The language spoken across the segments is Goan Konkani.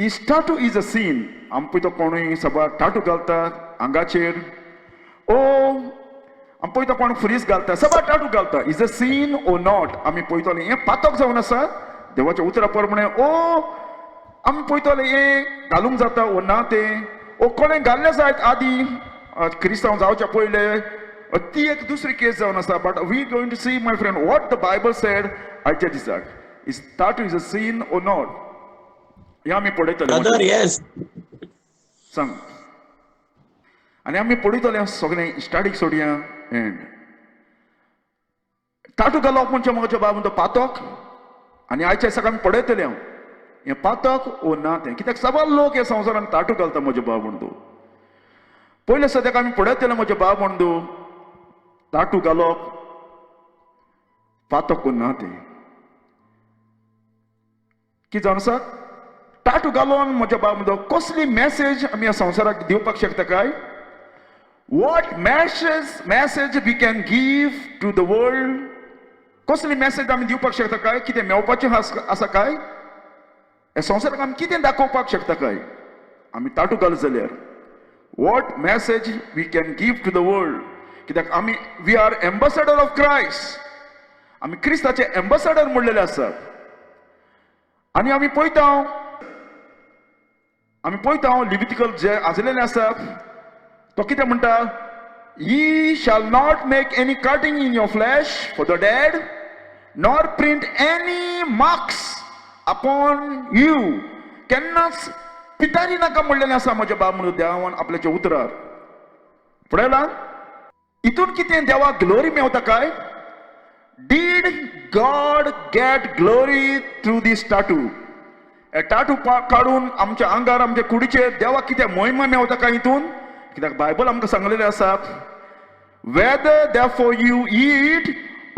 Is tattoo is a sin? आमी पळयता कोणूय सबार टाटू घालता आंगाचेर. ओ आमी पळयता कोण फ्रीज घालता, सबार टाटू घालता. Is a sin or not? आमी पळयतले हें पातक जावन आसा देवाच्या उतरा प्रमाणे. ओ आमी पळयतले हें घालूंक जाता ओ ना तें, ओ कोणें घाल्लें जायत आदी क्रिस्तांव जावच्या पयले, ती एक दुसरी केस जावन आसा. But we going to see, my friend, what the Bible said आयच्या दिसाक. Is tattoo is a sin or not? हें आमी पळयतले. Brother, yes. सांग. आनी आमी पळयतले सगळें स्टार्टींग सोडया एंड. टाटू घालप म्हणजे म्हज्या बाब म्हणतो पातक. आनी आयच्या दिसाक आमी पळयतले हांव हें पातक ओ ना तें, कित्याक सबार लोक ह्या संवसारान टाटू घालता म्हज्या बाब म्हणतो. पयले सद्याक आमी पळयतले म्हज्या बाब म्हणतो, टाटू घालप पातक ओ ना तें. कितें जावन आसा, टाटू घालून म्हज्या बाब म्हणतो कसली मॅसेज आमी ह्या संवसाराक दिवपाक शकता काय? What message we can give to the world? कसली मॅसेज आमी दिवपाक शकता काय? कितें मेळपाचें आसा काय ह्या संवसाराक? आमी कितें दाखोवपाक शकता काय आमी टाटू घाल जाल्यार? What message we can give to the world? कित्याक आमी, we are ambassador of Christ. आमी क्रिस्ताचे एम्बॅसडर म्हणलेले आसात. आनी आमी पळयता लिविटिकल जे आजलेले आसा, तो कितें म्हणटा? "Ye shall not make any cutting in your flesh for the dead, nor print any marks upon you." केन्नाच पितारी नाका म्हणलेलें आसा म्हज्या बाब म्हणून देवान आपल्याच्या उतरार पळयला. हितून कितें देवाक ग्लोरी मेवता काय? Did God get glory through this tattoo? Tattoo काडून आमच्या आंगार, आमच्या कुडीचेर देवाक कितें मोहिमा मेवता काय हितून? कित्याक बायबल आमकां सांगलेलें आसा, "Whether therefore you eat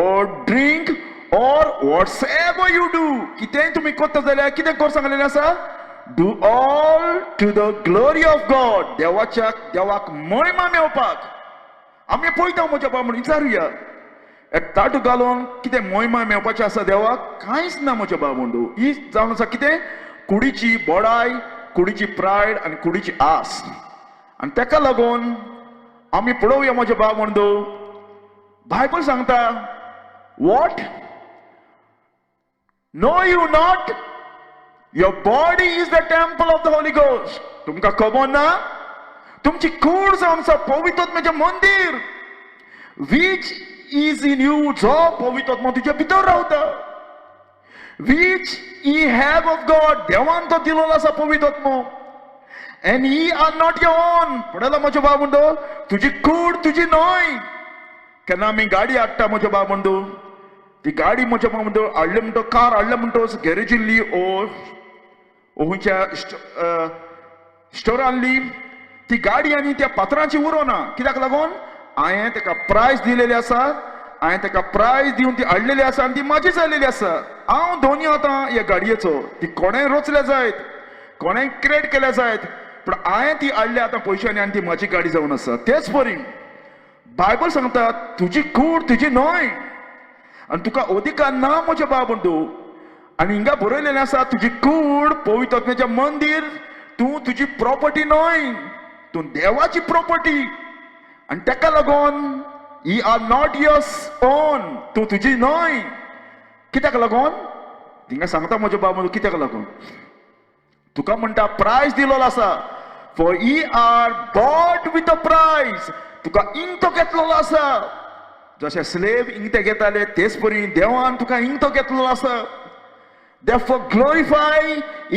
or drink or whatsoever you do," कितेंय तुमी करता जाल्यार कितें कर सांगलेलें आसा? "Do all to the glory of God." देवाच्या, देवाक महिमा मेवपाक. आमी पळयता म्हज्या बाबा म्हणून, विचारुया, एक टाटू घालून कितें मोहिमा मेळपाचें आसा देवाक? कांयच ना म्हज्या बाबा म्हणू. ही जावन आसा कितें? कुडीची बोडाय, कुडीची प्रायड आनी कुडीची आस. आनी तेका लागून आमी पळोवया म्हज्या बाबा म्हणू, बायबल सांगता, "What? Know you not your body is the temple of the Holy Ghost?" तुमकां खबर ना तुमची कूड जावन आसा पवित्र मंदिर, which is in you, जो पवित्र तुज्या भितर रावता, which ye have of God, देवान तो दिलोलो आसा पवित्र, and ye are not your own. पळयला म्हज्या बाब म्हणतो, तुजी कूड तुजी न्हय. केन्ना आमी गाडी हाडटा म्हज्या बाब म्हणतो, ती गाडी म्हज्या बाब म्हणतो हाडले म्हणतो, कार हाडले म्हणतो गॅरेजीनली ओ खंयच्या स्टोरानली, ती गाडी आनी त्या पात्रांची उरोना. कित्याक लागून? हांवें ताका प्रायस दिलेली आसा. हांवें ताका प्रायस दिवन ती हाडलेली आसा आनी ती म्हाजी जाल्लेली आसा. हांव धोनी आतां ह्या गाडयेचो. ती कोणें रोचल्या जायत, कोणें क्रिएट केल्या जायत, पूण हांवें ती हाडल्या आतां पयशांनी आनी ती म्हाजी गाडी जावन आसा. तेच परी बायबल सांगता, तुजी कूड तुजी न्हय आनी तुका अधिकार ना म्हज्या बाब म्हणटू. आनी हिंगा बरयलेलें आसा, तुजी कूड पवित्र मंदिर. तूं तुजी प्रॉपर्टी न्हय, तूं देवाची प्रॉपर्टी. आनी तेका लागून ye are not yours own. तूं तुजी न्हय. कित्याक लागून थिंगा सांगता म्हज्या बाबा, कित्याक लागून तुका म्हणटा प्रायस दिलोलो आसा. "For ye are bought with a price." तुका इंगतो घेतलेलो आसा. जशे स्लेव इंगते घेताले, तेच परी देवान तुका इंगतो घेतलेलो आसा. Therefore glorify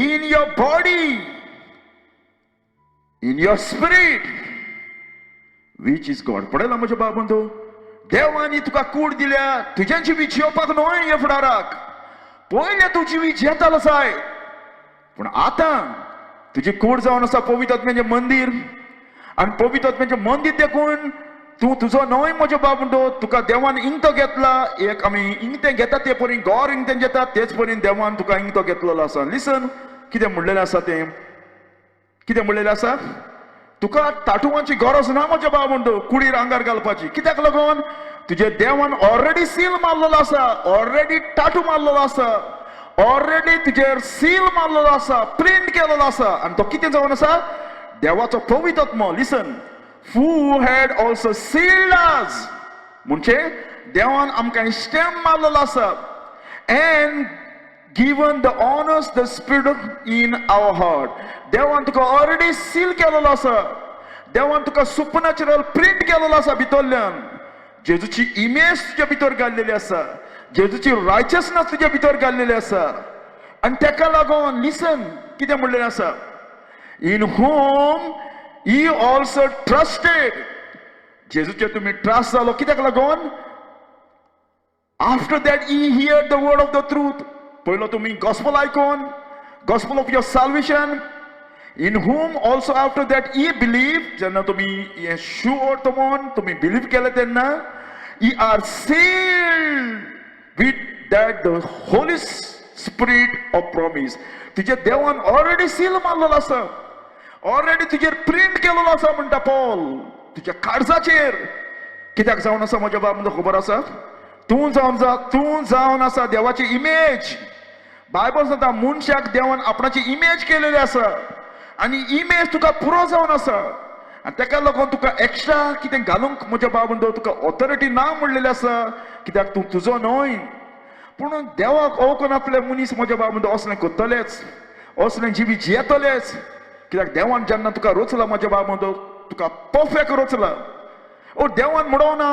in your body, in your spirit, which is God. पळयला म्हज्या बाबा, तूं देवानी तुका कूड दिल्या तुज्यान जिवीत जियोवपाक न्हय. हे फुडाराक पयलें तूं जिवीत जियेतालो जाय, पूण आतां तुजी कूड जावन आसा पवित्र आत्म्याचें मंदीर. आनी पवित्र आत्म्याचें मंदीर देखून तूं तुजो न्हय म्हज्या बाब म्हणतो. तुका देवान इंगतो घेतला. एक आमी इंगतें घेता ते परी, गोर इंगतें घेता, तेच परीन देवान तुका इंगतो घेतलेलो आसा. लिसन, कितें म्हणलेलें आसा तें, कितें म्हणलेलें आसा? तुका टाटुवांची गरज ना म्हज्या बाब म्हणतो कुडीर आंगार घालपाची. कित्याक लागून? तुजे देवान ऑलरेडी सील मारलेलो आसा, ऑलरेडी टाटू मारलेलो आसा. ऑलरेडी तुजेर सील मारलेलो आसा, प्रिंट केलेलो आसा. आनी तो कितें जावन आसा? देवाचो पवित्र आत्मो. Listen, who had also sealed us, म्हणजे देवान आमकां स्टॅम्प मारलेलो आसा, and given the on us the spirit in our heart. देवान तुका ऑलरेडी सील केलेलो आसा. देवान तुका सुपरनॅचरल प्रिंट केलेलो आसा. भितरल्यान जेजूची इमेज तुज्या भितर घाल्लेली आसा, जेजूची रायचसनस तुज्या भितर घाल्लेली आसा. आनी तेका लागून लिसन, कितें म्हणलेलें आसा? In whom ye also trusted. जेजूचेर तुमी ट्रस्ट जालो कित्याक लागून? After that ye hear the word of the truth. पयलो तुमी गॉस्पल आयकोन, gospel of your salvation, in whom also after that ye believe, जेन्ना तुमी हें शुअर म्हूण तुमी बिलीव केलें तेन्ना, ye are sealed with that the Holy Spirit of promise. तुजे देवान ऑलरेडी सील मारलेलो आसा, ऑलरेडी तुजेर प्रिंट केलेलो आसा म्हणटा पॉल तुज्या काळजाचेर. कित्याक जावन आसा म्हज्या बाब म्हणटा खबर आसा? तूं जावन जा, तूं जावन आसा देवाची इमेज. बायबल सांगता, मनशाक देवान आपणाची इमेज केलेली आसा आनी इमेज तुका पुरो जावन आसा. आनी तेका लागून तुका एक्स्ट्रा कितें घालूंक म्हज्या बाब म्हणटा तुका ऑथॉरिटी ना म्हणलेली आसा, कित्याक तूं तुजो न्हय. पूण देवाक वळखनातले मनीस म्हज्या बाब म्हणटा असलें करतलेच, असलें जिवीत जियेतलेच, कित्याक देवान जेन्ना तुका रचला म्हज्या बाब म्हणटा तुका परफेक्ट रचला. ओ देवान म्हणोना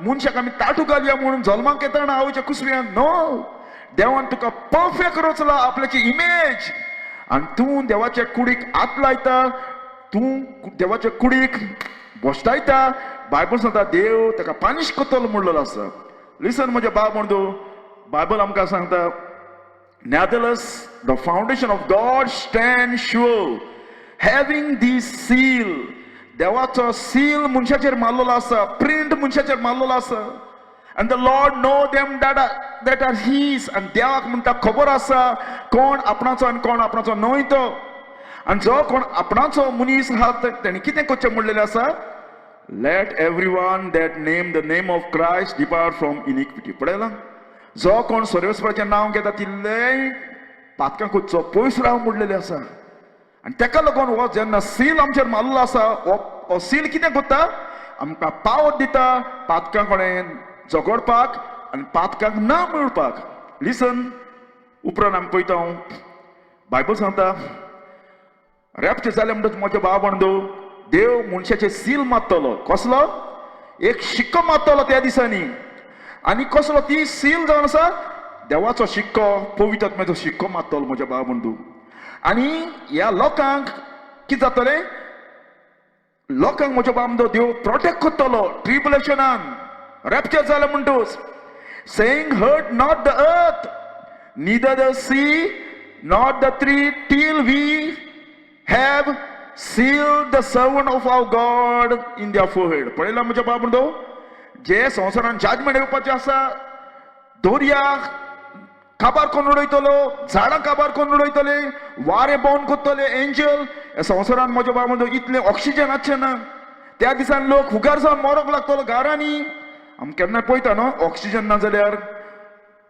मनशाक आमी टाटू घालया म्हणून जल्माक येतना आवयच्या कुसव्यान. नो, देवान तुका परफेक्ट रचला आपल्याची इमेज. आनी तूं देवाच्या कुडीक हात लायता, तूं देवाच्या कुडीक भश्टायता. बायबल सांगता देव ताका पानिश करतलो म्हणलेलो आसा. लिसन म्हज्या बाब म्हणतो, बायबल आमकां सांगता, Nevertheless, the foundation of God stands sure, having this seal. देवाचो सील मनशाचेर मारलेलो आसा, प्रिंट मनशाचेर मारलेलो आसा. And the Lord know them that are his. आनी देवाक म्हणटा खबर आसा कोण आपणाचो आनी कोण आपणाचो न्हय तो. आनी जो कोण आपणाचो मनीस आहा तेणी कितें करचें म्हणलेलें आसा? Let every one that name the name of Christ depart from iniquity. पळयलां, जो कोण सर्वेस्पराचें नांव घेता तितलेय पातकां करचो पयस राव म्हणलेलें आसा. आनी तेका लागून हो जेन्ना सील आमचेर मारलो आसा, हो हो सील कितें करता? आमकां पावर दिता पातकां कडेन झगडपाक आनी पातकांक ना मेळपाक. लिसन, उपरांत आमी पळयता, बायबल सांगता, रॅप्चर जालें म्हणटच म्हज्या भाव बांदो देव मनशाचेर सील मारतलो. कसलो? एक शिक्को मारतलो त्या दिसांनी. आनी कसलो ती सील जावन आसा? देवाचो शिक्को, पवित्र आत्म्याचो शिक्को मारतलो म्हज्या भाव बंधू. आनी ह्या लोकांक कितें जातलें? लोकांक म्हज्या भाव बंधू देव प्रोटेक्ट करतलो ट्रिबुलेशनान. रॅप्चर जालें म्हणटूच, saying, "Hurt not the earth, neither the sea, nor the tree, till we have sealed the servant of our God in their forehead." पळयला म्हज्या बाब म्हणतो, जे संवसारान जजमेंट येवपाचें आसा, दर्या काबार करून उडयतलो, झाडां काबार करून उडयतले, वारें बंद करतले एंजल. ह्या संवसारान म्हज्या बाब म्हणतो इतलें ऑक्सिजन आसचें ना. त्या दिसान लोक फुगार जावन मरोंक लागतलो घरांनी. आमी केन्ना पळयता न्हू, ऑक्सिजन ना जाल्यार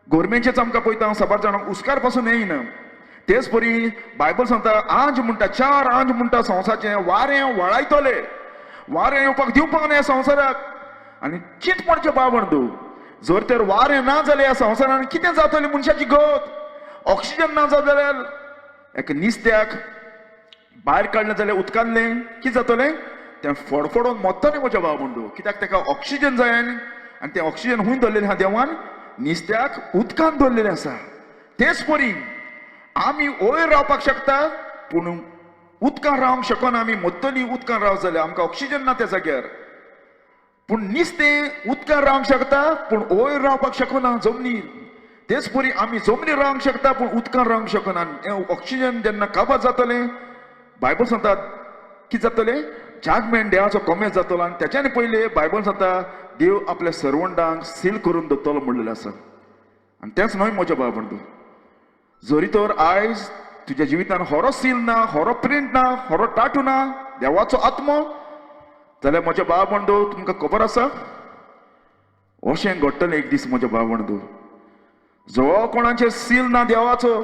गोरमेंटचेच आमकां पळयता, साबार जाणांक हुस्कार पासून येयना. तेच परी बायबल सांगता, आंज म्हणटा, चार आंज म्हणटा, संवसाराचें वारें वळायतले, वारें येवपाक दिवपाक ना ह्या संवसाराक. आनी चिंत म्हणचें बाबण तूं, जर तर वारें ना जाल्यार ह्या संवसारान कितें जातलें मनशाची गत? ऑक्सिजन ना जालें जाल्यार एका निस्त्याक भायर काडलें जाल्यार उदकांतलें कितें जातलें? तें फडफडोन मरतलें म्हज्या भाव म्हणटू, कित्याक ताका ऑक्सिजन जाय. आनी तें ऑक्सिजन खूंय दवरलेलें आहा देवान? निस्त्याक उदकान दवरलेलें आसा. तेच परी आमी वयर रावपाक शकता पूण उदकान रावंक शकना. आमी मरतली उदकान राव जाल्यार, आमकां ऑक्सिजन ना त्या जाग्यार. पूण निस्तें उदकान रावंक शकता पूण वयर रावपाक शकना जमनीर. तेच परी आमी जमनीर रावंक शकता पूण उदकान रावंक शकना. ऑक्सिजन जेन्ना काबार जातलें, बायबल सांगता कितें जातलें? जजमेंट देवाचो कमी जातलो. आनी तेच्यानी पयलीं बायबल सांगता देव आपल्या सर्वंटांक सील करून दवरतलो म्हणलेलें आसा. आनी तेंच न्हय म्हज्या बाबा म्हणटा, जरी तर आयज तुज्या जिवितान होरो सील ना, होरो प्रिंट ना, होरो टाटू ना देवाचो आत्मो, जाल्यार म्हज्या बाबा म्हणतो तुमकां खबर आसा, अशें घडटलें एक दीस म्हज्या बाबा म्हणतो. जो कोणाचेर सील ना देवाचो,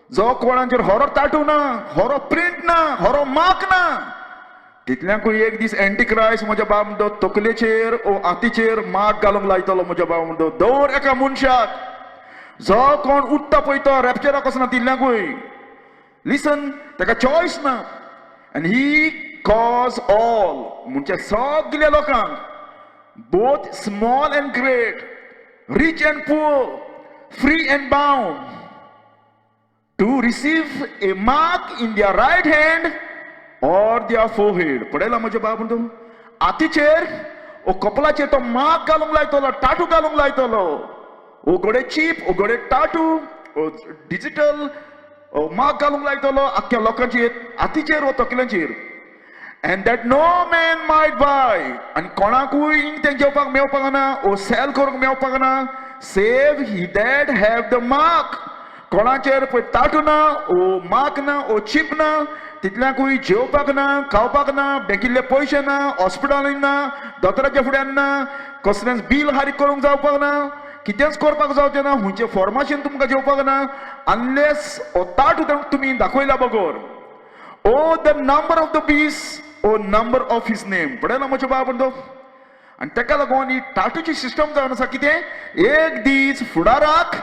जो कोणाचेर होरो टाटू ना, होरो प्रिंट ना, होरो मार्क ना, तितल्यांकूय एक दीस एंटीक्रायस्ट म्हज्या बाब म्हणतो तकलेचेर ओ आतीचेर मार्क घालूंक लायतलो. म्हज्या बाब म्हणतो दवर एका मनशाक जो कोण उठ्ठा पळय तो रॅप्चराक वचना तितल्यांकूय. लिसन, ताका चॉयस ना. आनी ही कॉज ऑल म्हणजे सगल्या लोकांक, both small and great, rich and poor, free and bound, to receive a mark in their right hand or their forehead. पळयला म्हज्या बाब म्हणतो हातीचेर ओ कपलाचेर तो मार्क घालूंक लायतलो, टाटू घालूंक लायतलो. ओ घोडे चीप, ओ घोडे टाटू, ओ डिजिटल मार्क घालूंक लायतलो आख्ख्या लोकांचेर, हातीचेर ओ तकल्यांचेर. And that no man might buy, आनी कोणाकूय तें घेवपाक मेवपाक ना ओ सेल करूंक मेवपाक ना, save he that have the mark. कोणाचेर पळय टाटू ना ओ मार्क ना ओ चीप ना, तितल्यांकूय जेवपाक ना, खावपाक ना, बँकिल्ले पयशे ना, हॉस्पिटलान ना, दोतोराच्या फुड्यान ना, कसलेंच बील फारीक करूंक जावपाक ना, कितेंच करपाक जावचें ना, खंयचें फॉर्मासीन तुमकां जेवपाक ना, अनलेस ओ टाटू तुमी दाखयला बगर, or the number of the beast or number of his name. पळयला म्हज्या बाब म्हणतो. आनी ताका लागून ही टाटूची सिस्टम जावन आसा कितें, एक दीस फुडाराक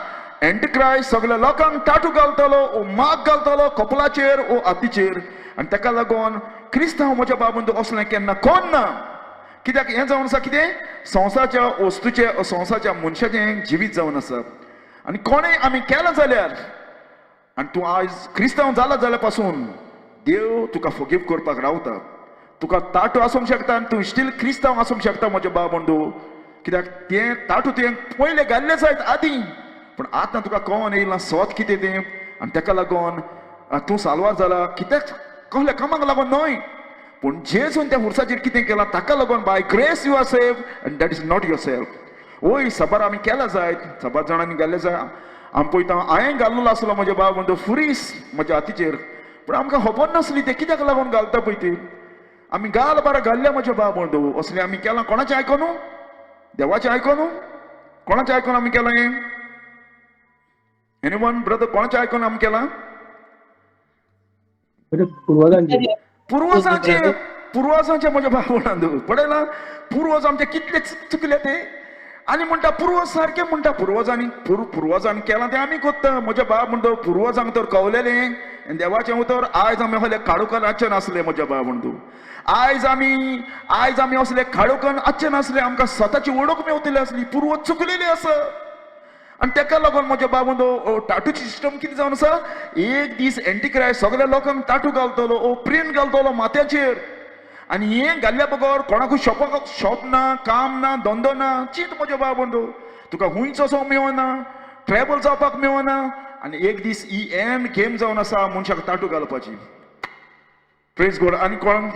एंटीक्रायस्ट सगळ्या लोकांक टाटू घालतलो ओ मार्क घालतलो कपलाचेर ओ हातीचेर. आनी ताका लागून क्रिस्तांव म्हज्या बाब म्हणतो असलें केन्ना कोण ना. कित्याक हें जावन आसा कितें, संवसाराच्या वस्तूचें, संवसाराच्या मनशाचें जिवीत जावन आसा. आनी कोणें आमी केलां जाल्यार, आनी तूं आयज क्रिस्तांव जाला जाल्यार पासून देव तुका फोगीव करपाक रावता. तुका ताटू आसूंक शकता आनी तूं स्टील क्रिस्तांव आसूंक शकता म्हज्या बाब म्हणटू. कित्याक तें ताटू तुवें पयलें घाल्लें जायत आदीं, पूण आतां तुका कळोन येयलां सत कितें तें, आनी ताका लागून तूं साल्वार जाला. कित्याक कसल्या कामाक लागून न्हय, पूण जेजून त्या खुर्साचेर कितें केलां ताका लागून. By grace you are saved and that is not yourself. वय, साबार आमी केला जायत, साबार जाणांनी घाल्लें जाय. आमी पळयता, हांवें घाल्लो आसलो म्हज्या बाब म्हणतो फुरीस म्हज्या हातीचेर, पूण आमकां खबर नासली तें कित्याक लागून घालता पळय ती. आमी गाल बारा घाल्ल्या म्हज्या बाब म्हणतो. असलें आमी केलां कोणाचें आयकोनू? देवाचें आयकोनू? कोणाचें आयकोन आमी केलां हें? एनी वन ब्रदर, कोणाचें आयकोन आमी केलां? पुर्वजांचे. पुर्वजांचे, पुर्वजांचे म्हज्या बाब. पळयला, पुर्वज आमचे कितले चुकले ते. आनी म्हणटा पुर्वज सारके म्हणटा, पुर्वजांनी पुर्वजांनी केलां तें आमी कोत्ता. म्हज्या बाब म्हणतो, पुर्वजांक तर कवलेलें देवाचें उतर, आयज आमी असले काळोखान आसचे नासले. म्हज्या बाब म्हणतो, आयज आमी असले काळोखान आसचे नासले. आमकां स्वताची वळख मेवतली आसली. पुर्वज चुकलेली आसा. आनी ताका लागून म्हज्या बाब म्हणतो, टाटूची सिस्टम कितें जावन आसा, एक दीस एंटीक्रायस्ट सगळ्या लोकांक टाटू घालतलो ओ प्रिंट घालतलो माथ्याचेर. आनी हें घाल्ल्या बगर कोणाकूय शॉपाक शॉप ना, काम ना, धंदो ना. चीत म्हज्या बाब म्हणतो, तुका हुंयच असो मेवना, ट्रॅवल जावपाक मेवना. आनी एक दीस ही एंड गेम जावन आसा मनशाक टाटू घालपाची. Praise God. आनी कोण